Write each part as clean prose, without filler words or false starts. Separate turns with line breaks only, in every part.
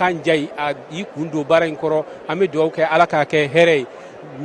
kan jayi a y'i kun don baara in kɔrɔ. An bɛ dugawu kɛ, Ala k'a kɛ hɛrɛ ye.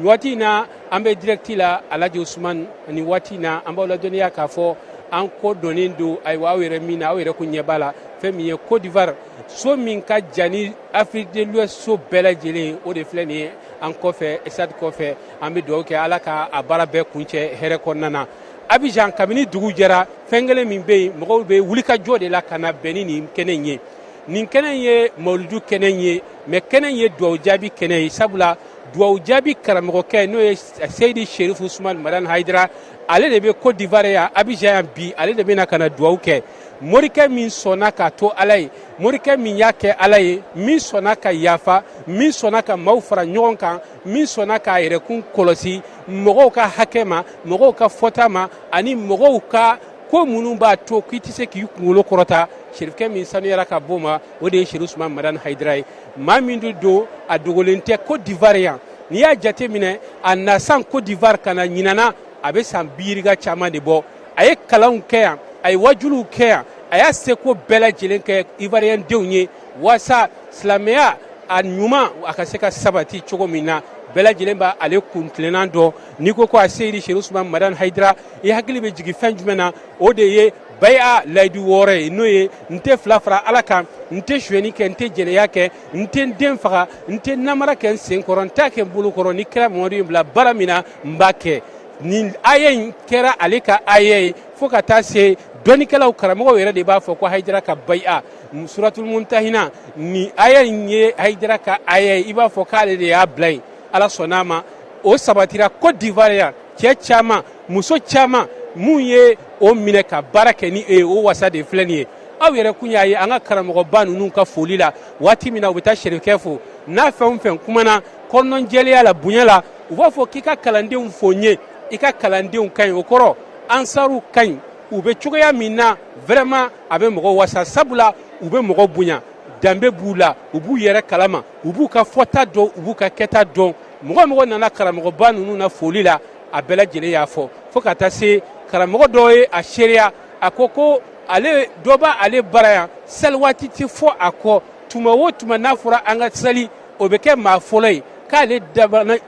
Waati in na, an bɛ direct la Alaji Usumani. Ni waati in na, an b'aw ladɔnniya k'a fɔ an kɔ donnen don. Ayiwa, aw yɛrɛ min na, aw yɛrɛ ko ɲɛ b'a la, fɛn min ye Côte d'Ivoire so min ka jan ni Afrique de l'Ouest so bɛɛ lajɛlen, o de filɛ nin ye an kɔfɛ, stade kɔfɛ. An bɛ dugawu kɛ, Ala ka a baara bɛɛ kuncɛ hɛrɛ kɔnɔna na. Abidjan, kabini dugu jɛra, fɛn kelen min bɛ yen, mɔgɔw bɛ wulikajɔ de la ka na bɛn ni nin kɛnɛ in ye. Nin kɛnɛ in ye mawuludu kɛnɛ ye, mais kɛnɛ in ye dugawu jaabi kɛnɛ ye, sabula dugawu jaabi karamɔgɔkɛ, n'o ye Seyidi Serifu Usumani Madani Hayidara, ale de bɛ Côte d'Ivoire yan, Abidjan yan bi. Ale de bɛna ka na dugawu kɛ. Morikɛ min sɔnna k'a to Ala ye, morikɛ min y'a kɛ Ala ye, min sɔnna ka yafa, min sɔnna ka maaw fara ɲɔgɔn kan, min sɔnna k'a yɛrɛkun kɔlɔsi mɔgɔw ka hakɛ ma, mɔgɔw ka fɔta ma, ani mɔgɔw ka ko minnu b'a to k'i tɛ se k'i kunkolo kɔrɔta, serifukɛ min sanuyara ka bɔ ma, o de ye Serifu Usumani Madani Hayidara ye. Maa min don, a dogolen tɛ Côte d'Ivoire yan. N'i y'a jate minɛ, a na san Côte d'Ivoire ka na ɲinana, a bɛ san bi caman de bɔ. A ye kalanw kɛ yan, a ye wajuliw kɛ yan, a y'a seko bɛɛ lajɛlen kɛ Ivoirien denw ye waasa silamɛya a ɲuman a ka se ka sabati cogo min na. Bɛɛ lajɛlen b'a ale kuntilenna dɔn. N'i ko ko a Seyidi Serifu Usumani Madani Hayidara, i hakili bɛ jigin fɛn jumɛn na? O de ye baya layidu 6 ye, n'o ye: n tɛ fila fara Ala kan, n tɛ sonyɛni kɛ, n tɛ jɛnɛya kɛ, n tɛ n den faga, n tɛ namara kɛ n sen kɔrɔ, n t'a kɛ n bolo kɔrɔ, ni kira Mamadu ye bila baara min na, n b'a kɛ. Nin aya in kɛra ale ka aya ye, fo ka taa se dɔnnikɛlaw, karamɔgɔw yɛrɛ de b'a fɔ ko Hayidara ka baya Suratul Mumtahina, nin aya in ye Hayidara ka aya ye. I b'a fɔ k'ale de y'a bila yen. Ala sɔnna a ma, o sabatira Côte d'Ivoire yan. Cɛ caman, muso caman mun ye o minɛ ka baara kɛ ni e ye, o wasa de filɛ nin ye. Aw yɛrɛ kun y'a ye an ka karamɔgɔba ninnu ka foli la, waati min na u bɛ taa serifukɛ fo, n'a fɛn o fɛn kumana kɔnɔnjɛlenya la, bonya la, u b'a fɔ k'i ka kalandenw fo n ye, i ka kalandenw ka ɲi. O kɔrɔ, ansaru ka ɲi. U bɛ cogoya min na, vraiment a bɛ mɔgɔ wasa, sabula u bɛ mɔgɔ bonya, danbe b'u la, u b'u yɛrɛ kalama, u b'u ka fɔta dɔn, u b'u ka kɛta dɔn. Mɔgɔ mɔgɔ nana karamɔgɔba ninnu na foli la, a bɛɛ lajɛlen y'a fɔ, fo ka taa se karamɔgɔ dɔ ye a seereya. A ko ko ale dɔ b'ale bara yan, sali waati tɛ fɔ a kɔ, tuma o tuma n'a fɔra an ka sali, o bɛ kɛ maa fɔlɔ ye, k'ale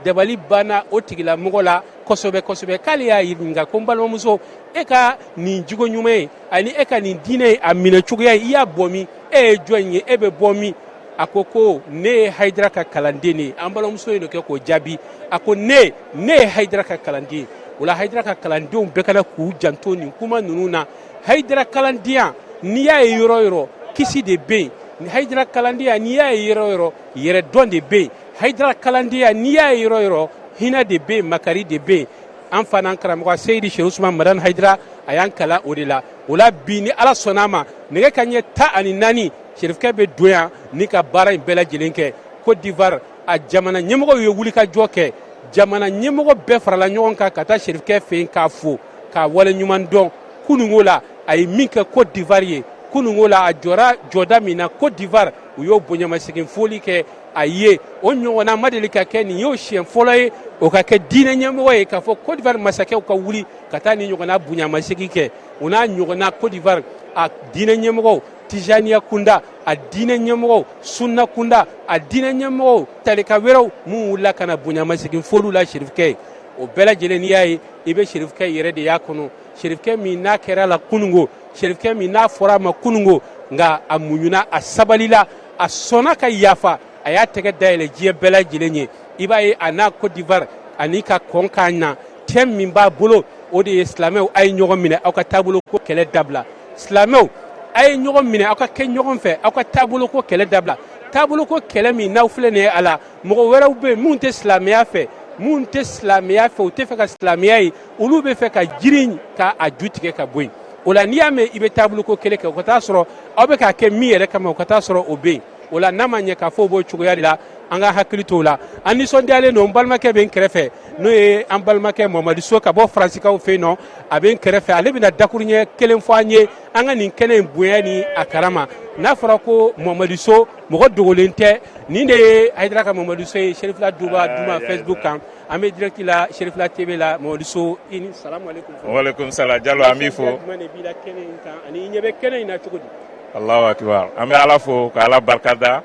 dabali banna o tigilamɔgɔ la kosɛbɛ kosɛbɛ. K'ale y'a ɲininka ko: n balimamuso, e ka nin jogo ɲuman ye ani e ka nin diinɛ ye, a minɛ cogoya ye, i y'a bɔ min? E ye jɔn ye? E bɛ bɔ min? A ko ko ne ye Hayidara ka kalanden de ye. An balimamuso ye kɛ k'o jaabi, a ko ne ye Hayidara ka kalanden ye. O la, Hayidara ka kalandenw bɛɛ kana k'u janto nin kuma ninnu na. Hayidara kalandenya, n'i y'a ye yɔrɔ yɔrɔ, kisi de bɛ yen. Hayidara kalandenya, n'i y'a ye yɔrɔ yɔrɔ, yɛrɛdɔn de bɛ yen. Hayidara kalandenya, n'i y'a ye yɔrɔ yɔrɔ, hinɛ de bɛ yen, makari de bɛ yen. An fa n'an karamɔgɔ Seyidi Serifu Usumani Madani Hayidara, a y'an kalan o de la. O la bi, ni Ala sɔnna a ma, nɛgɛ ka ɲɛ 14, serifukɛ bɛ don yan ni ka baara in bɛɛ lajɛlen kɛ. Côte d'Ivoire a jamana ɲɛmɔgɔw ye wulikajɔ kɛ. Jamana ɲɛmɔgɔ bɛɛ farala ɲɔgɔn kan ka taa serifukɛ fɛ yen k'a fo, k'a waleɲuman dɔn kununko la, a ye min kɛ Côte d'Ivoire ye kununko la, a jɔra jɔda min na Côte d'Ivoire. U y'o bonyamasegin foli kɛ a ye. O ɲɔgɔnna ma deli ka kɛ, nin y'o siɲɛ fɔlɔ ye o ka kɛ diinɛ ɲɛmɔgɔ ye, k'a fɔ Côte d'Ivoire masakɛw ka wuli ka taa ni ɲɔgɔnna bonyamasegin kɛ. O n'a ɲɔgɔnna, Côte d'Ivoire a diinɛ ɲɛmɔgɔw, Tijaniya kunda, a diinɛ ɲɛmɔgɔw, sunna kunda, a diinɛ ɲɛmɔgɔw, tarika wɛrɛw mun wulila ka na bonyamasegin foliw la serifukɛ ye, o bɛɛ lajɛlen, n'i y'a ye, i bɛ serifukɛ yɛrɛ de y'a kɔnɔ. Serifukɛ min n'a kɛra la kununko, serifukɛ min n'a fɔra a ma kununko, nka a muɲuna, a sabalila, a sɔnna ka yafa, a y'a tɛgɛ dayɛlɛ diɲɛ bɛɛ lajɛlen ye. I b'a ye a n'a Côte d'Ivoire ani ka kɔn k'a na, thème min b'a bolo, o de ye: silamɛw, a ye ɲɔgɔn minɛ, aw ka taabolo ko kɛlɛ dabila. Silamɛw, a ye ɲɔgɔn minɛ, aw ka kɛ ɲɔgɔn fɛ, aw ka taabolo ko kɛlɛ dabila. Taabolo ko kɛlɛ min n'aw filɛ nin ye a la, mɔgɔ wɛrɛw bɛ yen minnu tɛ silamɛya fɛ, minnu tɛ silamɛya fɛ, u tɛ fɛ ka silamɛya ye, olu bɛ fɛ ka jiri ka a ju tigɛ ka bɔ yen. O la, n'i y'a mɛn i bɛ taabolo ko kɛlɛ kɛ, o ka taa sɔrɔ aw bɛ k'a kɛ min yɛrɛ kama, o ka taa sɔrɔ o bɛ yen. O la, n'a ma ɲɛ k'a fɔ o b'o cogoya de la, an ka hakili t'o la. An nisɔndiyalen don. N balimakɛ bɛ n kɛrɛfɛ, n'o ye an balimakɛ Mamadu So ka bɔ Faransikaw fɛ yen nɔ. A bɛ n kɛrɛfɛ, ale bɛna dakuruɲɛ kelen fɔ an ye an ka nin kɛnɛ in bonya ni a karama. N'a fɔra ko Mamadu So, mɔgɔ dogolen tɛ. Nin de ye Hayidara ka Mamadu So ye, Serifila Duba Duma Facebook kan. An bɛ direct la Serifila TV la. Mamadu So, i ni salamu aleykum.
Walekum salam Jalo, an b'i fo.
Jumɛn de b'i la kɛnɛ in kan, ani i ɲɛ bɛ kɛnɛ in na cogo di?
Allahu akbar, an bɛ Ala fo ka Ala barikada.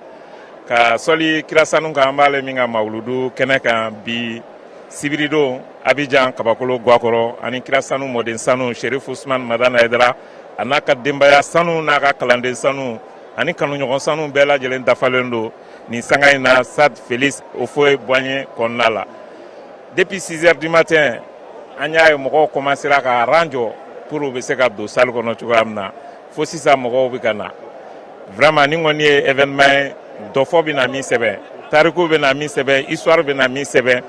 Ka sɔli kira sanu kan, an b'ale min ka mawuludu kɛnɛ kan bi sibiridon Abijan Kabakolo Gwakɔrɔ, ani kira sanu mɔden sanu Sherif Usman Madani Hayidara, a n'a ka denbaya sanu n'a ka kalanden sanu ani kanuɲɔgɔn sanu bɛɛ lajɛlen dafalen don nin sanga in na Stade Félix Houphouët Boigny kɔnɔna la. Depuis 6 heures du matin, an y'a ye mɔgɔw commencera ka rang jɔ pour u bɛ se ka don salle kɔnɔ cogoya min na, fo sisan mɔgɔw bɛ ka na. Vraiment, nin kɔni ye événement ye, dɔfɔ bɛ na min sɛbɛn, tariku bɛ na min sɛbɛn, histoire bɛ na min sɛbɛn.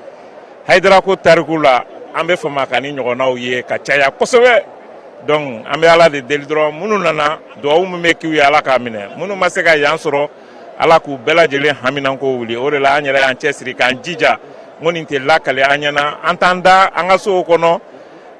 Hayidara ko tariku la, an bɛ fama ka ni ɲɔgɔnnaw ye ka caya kosɛbɛ. Donc an bɛ Ala de deli dɔrɔn, minnu nana, duwawu min bɛ k'u ye, Ala k'a minɛ. Minnu ma se ka yan sɔrɔ, Ala k'u bɛɛ lajɛlen haminanko wuli. O de la an yɛrɛ y'an cɛsiri k'an jija n ko nin tɛ lakale an ɲɛna. An t'an da an ka sow kɔnɔ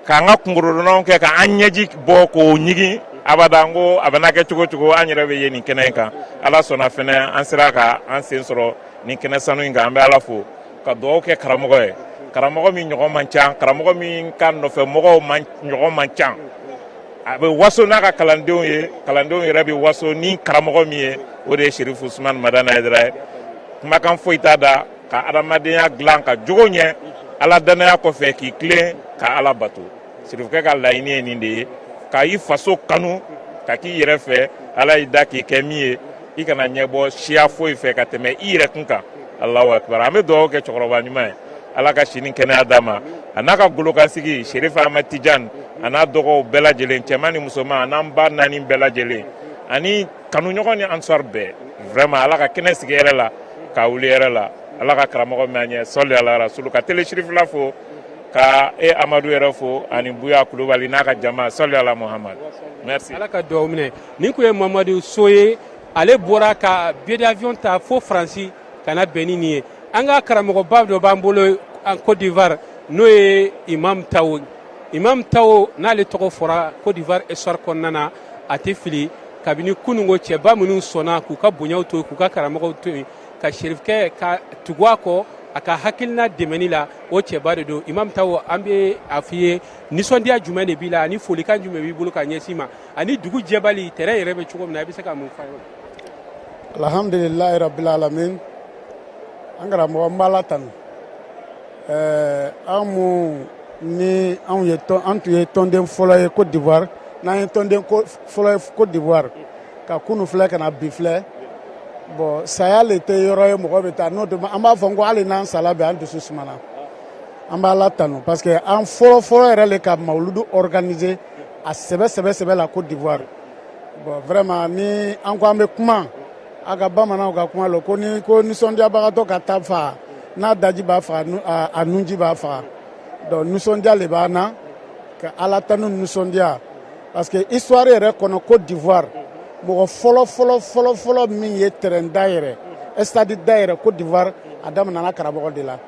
k'an ka kungorodonnaw kɛ k'an ɲɛji bɔ k'o ɲigin abada. N ko a bɛna kɛ cogo cogo, an yɛrɛ bɛ ye nin kɛnɛ in kan. Ala sɔnna fɛnɛ, an sera ka an sen sɔrɔ nin kɛnɛ sanu in kan. An bɛ Ala fo ka dugawu kɛ karamɔgɔ ye, karamɔgɔ min ɲɔgɔn man ca, karamɔgɔ min ka nɔfɛ mɔgɔw ɲɔgɔn man ca. A bɛ waso n'a ka kalandenw ye, kalandenw yɛrɛ bɛ waso ni karamɔgɔ min ye, o de ye Sherif Usman Madani Hayidara ye. Kumakan foyi t'a da ka adamadenya dilan ka jogo ɲɛ, Ala danaya kɔfɛ k'i tilen ka Ala bato. Sirifukɛ ka laɲini ye nin de ye, ka i faso kanu, ka k'i yɛrɛ fɛ. Ala y'i da k'i kɛ min ye, i kana ɲɛbɔ siya foyi fɛ ka tɛmɛ i yɛrɛ kun kan. Alahu akibar. An bɛ dugawu kɛ cɛkɔrɔba ɲuman ye, Ala ka si ni kɛnɛya d'a ma, a n'a ka golokansigi Sherif Ahmad Tijan, a n'a dɔgɔw bɛɛ lajɛlen, cɛman ni musoman, a n'an ba naani bɛɛ lajɛlen, ani kanuɲɔgɔn ni ansar bɛɛ. Vraiment, Ala ka kɛnɛ sigi hɛrɛ la, k'a wuli hɛrɛ la. Ala ka karamɔgɔ min an ɲɛ, sɔli ala rasulu. Ka télé Sirifila fo, ka e Amadu yɛrɛ fo, ani Buya Kulubali n'a ka jama. Sɔli ala Muhamad. Merci.
Ala ka dugawu minɛ. Nin tun ye Mamadu So ye. Ale bɔra ka billet d'avion ta fo Faransi ka na bɛn ni nin ye. An ka karamɔgɔba dɔ b'an bolo en Côte d'Ivoire, n'o ye Imam Tawo. Imam Tawo, n'ale tɔgɔ fɔra Côte d'Ivoire histoire kɔnɔna na, a tɛ fili. Kabini kununko, cɛba minnu sɔnna k'u ka bonyaw to yen, k'u ka karamɔgɔw to yen, ka serifukɛ ka tugu a kɔ a ka hakilina dɛmɛni la, o cɛba de don. Imam Tawo, an bɛ a f'i ye, nisɔndiya jumɛn de b'i la, ani folikan jumɛn b'i bolo ka ɲɛsin ma, ani dugu jɛbali terrain yɛrɛ bɛ cogo min na, i bɛ se ka mun fɔ an ye?
Alhamdulilayi rabbil alamin. An karamɔgɔ, n b'Ala tanu. An mu ni anw ye tɔn, an tun ye tɔnden fɔlɔ ye Côte d'Ivoire, n'an ye tɔnden fɔlɔ ye Côte d'Ivoire, ka kunu filɛ ka na bi filɛ. Bon, saya le tɛ yɔrɔ ye mɔgɔ bɛ taa n'o tɛ. An b'a fɔ ko hali n'an sala bi, an dusu sumana. An b'Ala tanu parce que an fɔlɔ fɔlɔ yɛrɛ le ka mawuludu organiser a sɛbɛ sɛbɛ sɛbɛ la Côte d'Ivoire. Bon, vraiment, ni an ko an bɛ kuma, a ka bamananw ka kuma lo ko ni ko nisɔndiyabagatɔ ka taa fa n'a daji b'a faga, a nunji b'a faga. Donc nisɔndiya le b'an na ka Ala tanu nisɔndiya, parce que histoire yɛrɛ kɔnɔ, Côte d'Ivoire, mɔgɔ fɔlɔ fɔlɔ fɔlɔ fɔlɔ min ye terrain dayɛlɛ, stade dayɛlɛ Côte d'Ivoire, a daminɛna karamɔgɔ de la.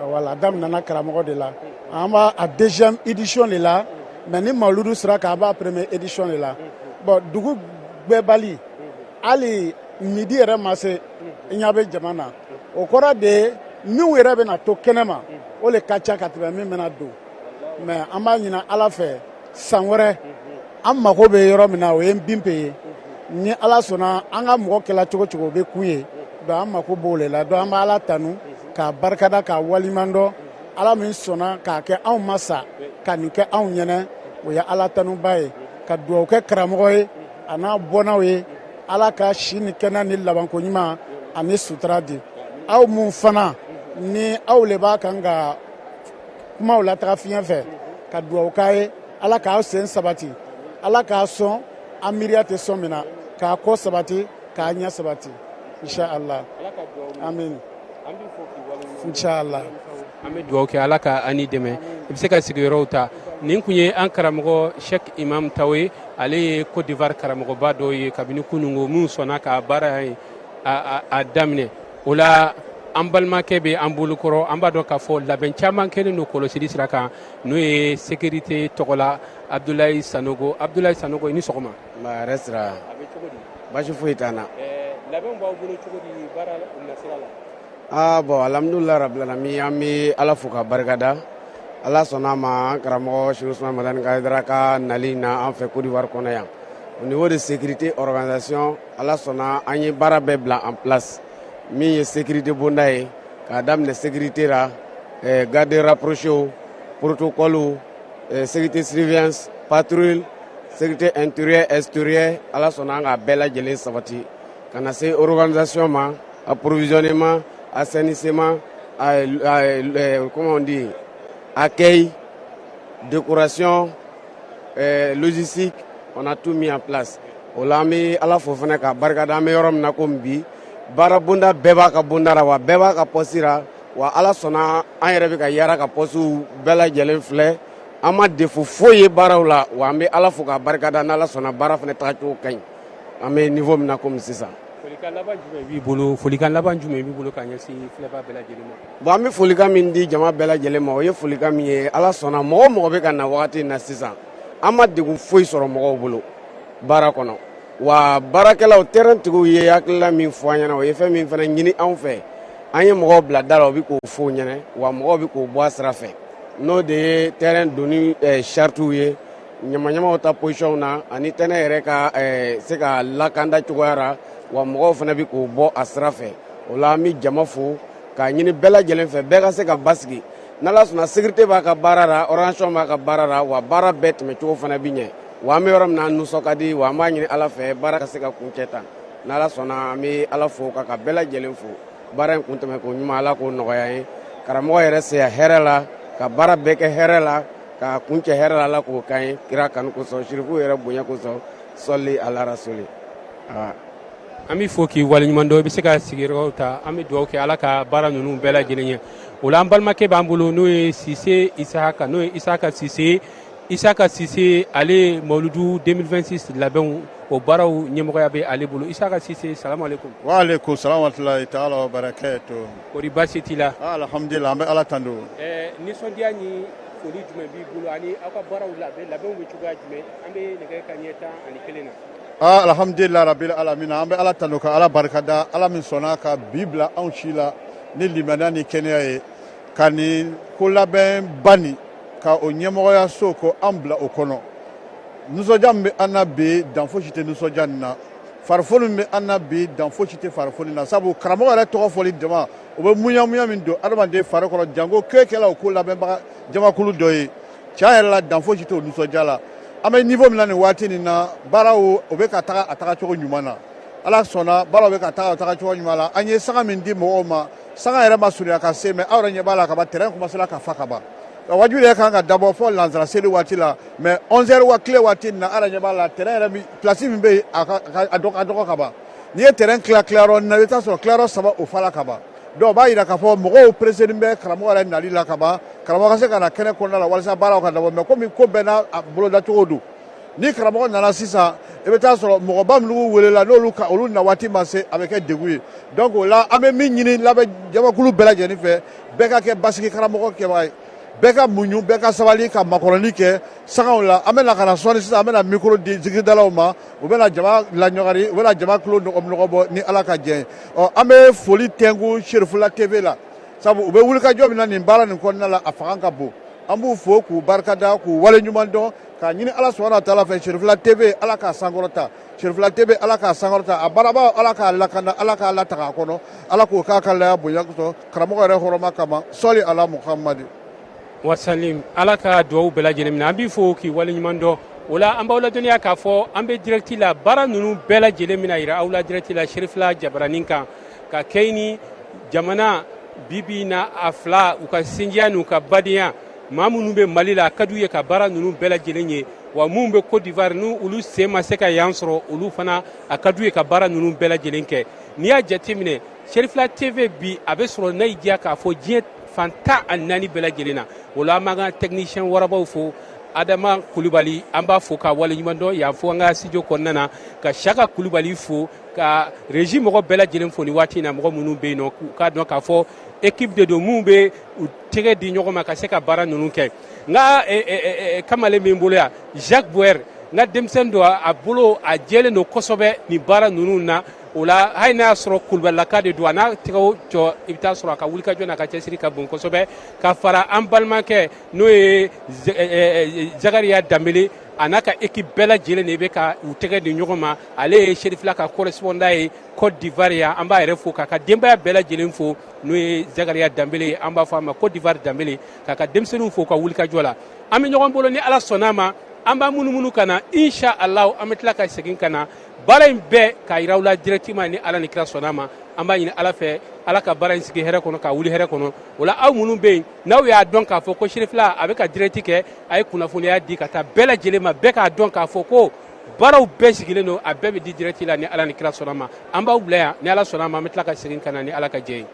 Voilà, a daminɛna karamɔgɔ de la. An b'a a deuxième édition de la, mais ni mawuludu sera k'an b'a première édition de la. Bon, dugu gbɛbali, hali midi yɛrɛ ma se, i ɲɛ bɛ jama na. O kɔrɔ de ye minnu yɛrɛ bɛna to kɛnɛ ma, o le ka ca ka tɛmɛ min bɛna don. Mais an b'a ɲini Ala fɛ, san wɛrɛ an mago bɛ yɔrɔ min na, o ye Bimpe ye. Ni Ala sɔnna, an ka mɔgɔ kɛla cogo cogo, o bɛ kun ye. Donc an mako b'o le la. Donc an bɛ Ala tanu k'a barikada k'a waliman dɔn. Ala min sɔnna k'a kɛ anw ma sa ka nin kɛ anw ɲɛnɛ, o ye Ala tanuba ye. Ka dugawu kɛ karamɔgɔ ye, a n'a bɔnnaw ye. Ala ka si ni kɛnɛ ni labanko ɲuman ani sutura di aw mun fana ni aw le b'a kan ka kumaw lataga fiɲɛ fɛ. Ka dugawu k'a ye, Ala k'aw sen sabati, Ala k'a sɔn an miiriya tɛ sɔn min na, k'a kɔ sabati, k'a ɲɛ sabati, inshallah, amin, inshallah.
An bɛ dugawu kɛ, Ala ka an ni dɛmɛ. I bɛ se ka sigiyɔrɔw ta. Nin tun ye an karamɔgɔ Cheikh Imam Tawo ye. Ale ye Côte d'Ivoire karamɔgɔba dɔw ye kabini kununko, minnu sɔnna ka baara ye a daminɛ. O la, an balimakɛ bɛ an bolokɔrɔ. An b'a dɔn k'a fɔ labɛn caman kɛlen don kɔlɔsili sira kan, n'o ye sécurité tɔgɔ la, Abdoulaye Sanogo. Abdoulaye Sanogo, i ni sɔgɔma.
Nba, hɛrɛ sira.
A bɛ cogo di?
Baasi foyi t'an na.
Labɛnw b'aw bolo cogo di baara nasira la?
Aa bon, alhamdulilah rabbil alamin. An bɛ Ala fo ka barikada. Ala sɔnna a ma, an karamɔgɔ Cheikh Usman Madani Hayidara ka nali na an fɛ Côte d'Ivoire kɔnɔ yan. Au niveau de sécurité organisation, Ala sɔnna, an ye baara bɛɛ bila en place. Min ye sécurité bonda ye, k'a daminɛ sécurité la, garde rapproché, protocole, sécurité surveillance, patrouille, sécurité intérieure, extérieure, Ala sɔnna an k'a bɛɛ lajɛlen sabati, ka na se organisation ma, approvisionnement, assainissement, comment on dit, accueil, décoration, logistique, on a tout mis en place. O la, an bɛ Ala fo fana ka barikada. An bɛ yɔrɔ min na komi bi, baara bonda bɛɛ b'a ka bonda la, wa bɛɛ b'a ka poste la. Wa Ala sɔnna, an yɛrɛ bɛ ka yaara ka poste bɛɛ lajɛlen filɛ, an ma défaut foyi ye baaraw la. Wa an bɛ Ala fo ka barikada. N'Ala sɔnna, baara fana tagacogo ka ɲi, an bɛ niveau min na komi sisan.
Folikan laban jumɛn b'i bolo? Folikan laban jumɛn b'i bolo ka ɲɛsin filɛbaa bɛɛ lajɛlen ma?
Bon, an bɛ folikan min di jama bɛɛ lajɛlen ma, o ye folikan min ye, Ala sɔnna, mɔgɔ o mɔgɔ bɛ ka na wagati in na sisan, an ma degun foyi sɔrɔ mɔgɔw bolo baara kɔnɔ. Wa baarakɛlaw, terrain tigiw ye hakilila min fɔ an ɲɛna, o ye fɛn min fana ɲini anw fɛ, an ye mɔgɔw bila da la, o bɛ k'o fɔ u ɲɛna, wa mɔgɔw bɛ k'o bɔ a sira fɛ. N'o de ye terrain donni charte ye, ɲamaɲamaw ta position na, ani terrain yɛrɛ ka se ka lakanda cogoya la, wa mɔgɔw fana bɛ k'o bɔ a sira fɛ. O la, an bɛ jama fo k'a ɲini bɛɛ lajɛlen fɛ, bɛɛ ka se ka basigi. N'Ala sɔnna, sécurité b'a ka baara la, organisation b'a ka baara la, wa baara bɛɛ tɛmɛcogo fana bɛ ɲɛ. Wa an bɛ yɔrɔ min na, an nisɔn ka di. Wa an b'a ɲini Ala fɛ, baara ka se ka kuncɛ tan. N'Ala sɔnna, an bɛ Ala fo ka bɛɛ lajɛlen fo. Baara in kun tɛmɛ ko ɲuman, Ala k'o nɔgɔya an ye. Karamɔgɔ yɛrɛ seya hɛrɛ la, ka baara bɛɛ kɛ hɛrɛ la, ka kuncɛ hɛrɛ la, Ala k'o k'an ye kira kanu kosɔn, sirifu yɛrɛ bonya kosɔn. Sɔli ala rasuli.
An bɛ fo k'i waleɲuman dɔn. I bɛ se ka sigiyɔrɔ ta. An bɛ dugawu kɛ, Ala ka baara ninnu bɛɛ lajɛlen ɲɛ. O la, an balimakɛ b'an bolo, n'o ye Sise Isaka, n'o ye Isaka Sise. Isaka Sise, ale Mawuludu 2026 labɛnw, o baaraw ɲɛmɔgɔya bɛ ale bolo. Isaka Sise, salamu aleykum.
Wa aleykum salam wa rahmatulahi taala wa barakatuh.
Kɔri baasi t'i la?
Alhamdulilah, an bɛ Ala tando.
Nisɔndiya ni foli jumɛn b'i bolo, ani aw ka baaraw labɛnw bɛ cogoya jumɛn? An bɛ nɛgɛ ka ɲɛ 11 na.
Ah, alhamdulilah rabil alamina. An bɛ Ala tando ka Ala barikada, Ala min sɔnna ka bi bila anw si la ni limaniya ni kɛnɛya ye, ka nin ko labɛnba nin ka o ɲɛmɔgɔya so ko an bila o kɔnɔ. Nisɔndiya min bɛ an na bi, dan fosi tɛ nisɔndiya nin na. Farifoni min bɛ an na bi, dan fosi tɛ farifoni na, sabu karamɔgɔ yɛrɛ tɔgɔ fɔli dama, o bɛ muɲamuɲa min don adamaden fari kɔrɔ, janko kɛ kɛla o ko labɛnbaga jamakulu dɔ ye. Tiɲɛ yɛrɛ la, dan fosi t'o nisɔndiya la. An bɛ niveau min na nin waati nin na, baaraw o bɛ ka taga a taga cogo ɲuman na. Ala sɔnna, baaraw bɛ ka taga a taga cogo ɲuman la. An ye sanga min di mɔgɔw ma, sanga yɛrɛ ma surunya ka se, mais aw yɛrɛ ɲɛ b'a la ka ban, terrain commencé ka fa ka ban. Wajibi yɛrɛ kan ka dabɔ fɔ lansara seli waati la, mais 11 heures wa tile waati nin na, aw yɛrɛ ɲɛ b'a la, terrain yɛrɛ place min bɛ yen, a dɔgɔ ka ban. N'i ye terrain tila tilayɔrɔ na, i bɛ taa sɔrɔ tilayɔrɔ saba o fala ka ban. Donc o b'a yira k'a fɔ mɔgɔw pressé bɛ karamɔgɔ yɛrɛ nali la ka ban, karamɔgɔ ka se ka na kɛnɛ kɔnɔna la walasa baaraw ka dabɔ. Mais komi ko bɛɛ n'a bolodacogo don, ni karamɔgɔ nana sisan, i bɛ taa sɔrɔ mɔgɔba minnu welela, n'olu ka olu na waati ma se, a bɛ kɛ degun ye. Donc o la, an bɛ min ɲini labɛn jamakulu bɛɛ lajɛlen fɛ, bɛɛ ka kɛ basigi karamɔgɔ kɛbaga ye, bɛɛ ka muɲu, bɛɛ ka sabali, ka makɔrɔni kɛ sangaw la. An bɛna ka na sɔɔni sisan, an bɛna micro di zikiridalaw ma, u bɛna jama laɲɔgɔri, u bɛna jama tulo nɔgɔ bɔ, ni Ala ka jɛ. Ɔ, an bɛ foli tɛnku Serifula TV la, sabu u bɛ wulikajɔ min na nin baara nin kɔnɔna la, a fanga ka bon. An b'u fo k'u barikada, k'u waleɲuman dɔn, k'a ɲini Ala subahana taala fɛ, Serifula TV, Ala k'a sankɔrɔta. Serifula TV, Ala k'a sankɔrɔta. A baarabaw, Ala k'a lakanda, Ala k'a lataga a kɔnɔ, Ala k'o k'a ka laya bonya kosɔn, karamɔgɔ yɛrɛ hɔrɔma kama. Sɔli ala Muhamadi.
Wasalim. Ala ka dugawu bɛɛ lajɛlen minɛ. An b'i fo k'i waleɲuman dɔn. O la, an b'aw ladɔnniya k'a fɔ an bɛ direct la. Baara ninnu bɛɛ lajɛlen bɛna yira aw la direct la Serifula jabaranin kan, ka kɛ ni jamana bibi na a fila u ka sinjiya n'u ka badenya. Maa minnu bɛ Mali la, a ka d'u ye ka baara ninnu bɛɛ lajɛlen ye, wa minnu bɛ Côte d'Ivoire, n'u olu sen ma se ka yan sɔrɔ, olu fana a ka d'u ye ka baara ninnu bɛɛ lajɛlen kɛ. N'i y'a jateminɛ, Serifula TV bi, a bɛ sɔrɔ n'a y'i diya k'a fɔ diɲɛ fan 14 bɛɛ lajɛlen na. O la, an b'an ka technicien warabaw fo. Adama Kulubali, an b'a fo k'a waleɲuman dɔn yan fo an ka studio kɔnɔna na, ka Saka Kulubali fo, ka régie mɔgɔ bɛɛ lajɛlen fo nin waati in na. Mɔgɔ minnu bɛ yen nɔ, k'u k'a dɔn k'a fɔ équipe de don minnu bɛ u tɛgɛ di ɲɔgɔn ma ka se ka baara ninnu kɛ. N ka kamalen min bolo yan, Jacques Boer, n ka denmisɛnnin don, a bolo a jɛlen don kosɛbɛ nin baara ninnu na. O la, hali n'a y'a sɔrɔ kulubalilaka de don, a n'a tɛgɛw jɔ, i bɛ taa sɔrɔ a ka wulikajɔ n'a ka cɛsiri ka bon kosɛbɛ. Ka fara an balimakɛ, n'o ye Zakariya Danbele. A n'a ka équipe bɛɛ lajɛlen de bɛ ka u tɛgɛ di ɲɔgɔn ma. Ale ye Serifila ka correspondant ye Côte d'Ivoire yan. An b'a yɛrɛ fo, k'a ka denbaya bɛɛ lajɛlen fo, n'o ye Zakaria Danbele ye, an b'a fɔ a ma Côte d'Ivoire Danbele, k'a ka denmisɛnninw fo ka wulikajɔ la. An bɛ ɲɔgɔn bolo ni Ala sɔnna a ma. An b'a munumunu ka na, insha Allah, an bɛ tila ka segin ka na baara in bɛɛ k'a yira aw la directement ni Ala ni kira sɔnna a ma. An b'a ɲini Ala fɛ, Ala ka baara in sigi hɛrɛ kɔnɔ, ka wuli hɛrɛ kɔnɔ. O la, aw minnu bɛ yen, n'aw y'a dɔn k'a fɔ ko Serifila a bɛ ka direct kɛ, a ye kunnafoniya di ka taa bɛɛ lajɛlen ma, bɛɛ k'a dɔn k'a fɔ ko baaraw bɛɛ sigilen don, a bɛɛ bɛ di direct la ni Ala ni kira sɔnna ma. An b'aw bila yan. Ni Ala sɔnna a ma, an bɛ tila ka segin ka na ni Ala ka jɛ ye.